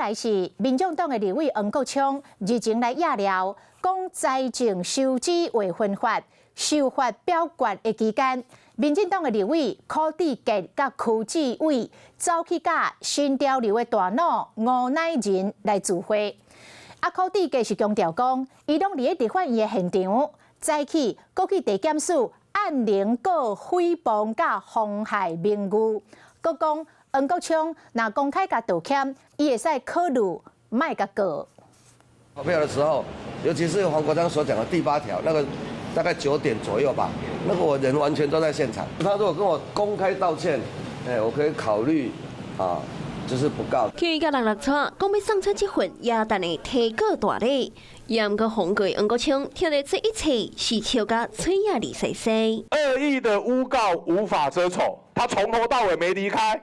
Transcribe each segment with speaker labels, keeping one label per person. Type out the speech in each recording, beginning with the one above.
Speaker 1: 來是民眾黨的立委黃國昌日前來掖料，講財政收支劃分法修法表決的期間，民進黨的立委柯志杰佮柯志偉走去佮新潮流的大腦吳乃仁來聚會。啊，柯志杰是強調講，伊攏佇咧立法院的現場，早起閣去地檢署按鈴告誹謗佮妨害名譽，閣講黃國昌若公開共道歉，伊會使考慮莫共告。
Speaker 2: 投票的時候，尤其是黃國昌所講的第八條，那個大概9點左右吧，那個我人完全都在現場。他如果跟我公開道歉，哎，我可以考慮啊，就是不告。
Speaker 3: 去甲六六車講欲送出這份耶誕的提告大禮，也毋過紅過黃國昌聽著這一切是笑甲喙仔離細細。
Speaker 4: 惡意的誣告無法遮醜，他從頭到尾沒離開。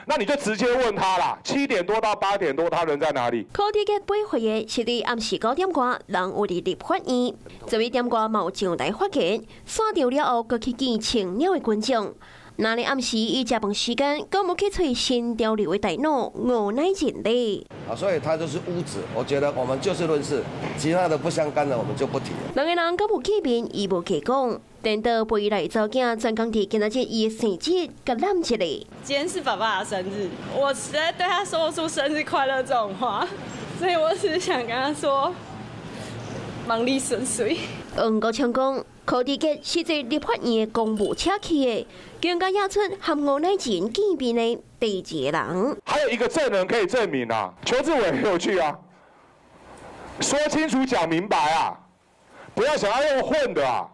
Speaker 4: 那你就直接問他啦，7點多到8點多，他人在哪裡？
Speaker 3: 柯志杰背回的是佇暗時9點外，人有佇立法院，11點外嘛有上台發言，散場了後，閣去見青鳥的觀眾。那日暗時伊食飯時間，閣無去揣新潮流的大腦吳乃仁咧。
Speaker 2: 啊，所以他就是污指，我覺得我們就事論事，其他的不相干的我們就不提。
Speaker 3: 兩个人閣無見面，伊無加講。顛倒陪伊來查某囝，專工佇今仔日伊的生日，共攬一下。
Speaker 5: 今天是爸爸的生日，我實在對他說不出生日快樂這種話，所以我只是想跟他說，望你順遂。
Speaker 3: 黃國昌講，柯志杰是坐立法院的公務車去的，更加惹出和吳乃仁見面的第二個人。
Speaker 4: 還有一個證人可以證明啊，邱志偉沒有去啊，說清楚講明白啊，不要想要用混的啊。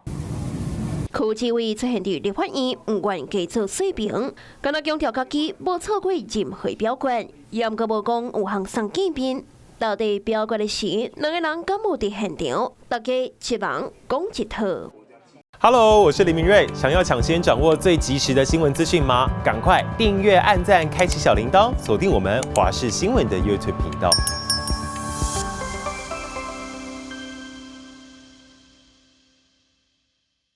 Speaker 3: 柯志偉出現佇立法院，毋願加做說明，敢若強調家己無錯過任何表決，也毋過無講有通送見面。到底表決的時，兩个人敢有佇現場？大家一人講一套。
Speaker 6: Hello，我是林明瑞。想要搶先掌握最及時的新聞資訊嗎？趕快訂閱、按讚、開啟小鈴鐺，鎖定我們華視新聞的 YouTube 頻道。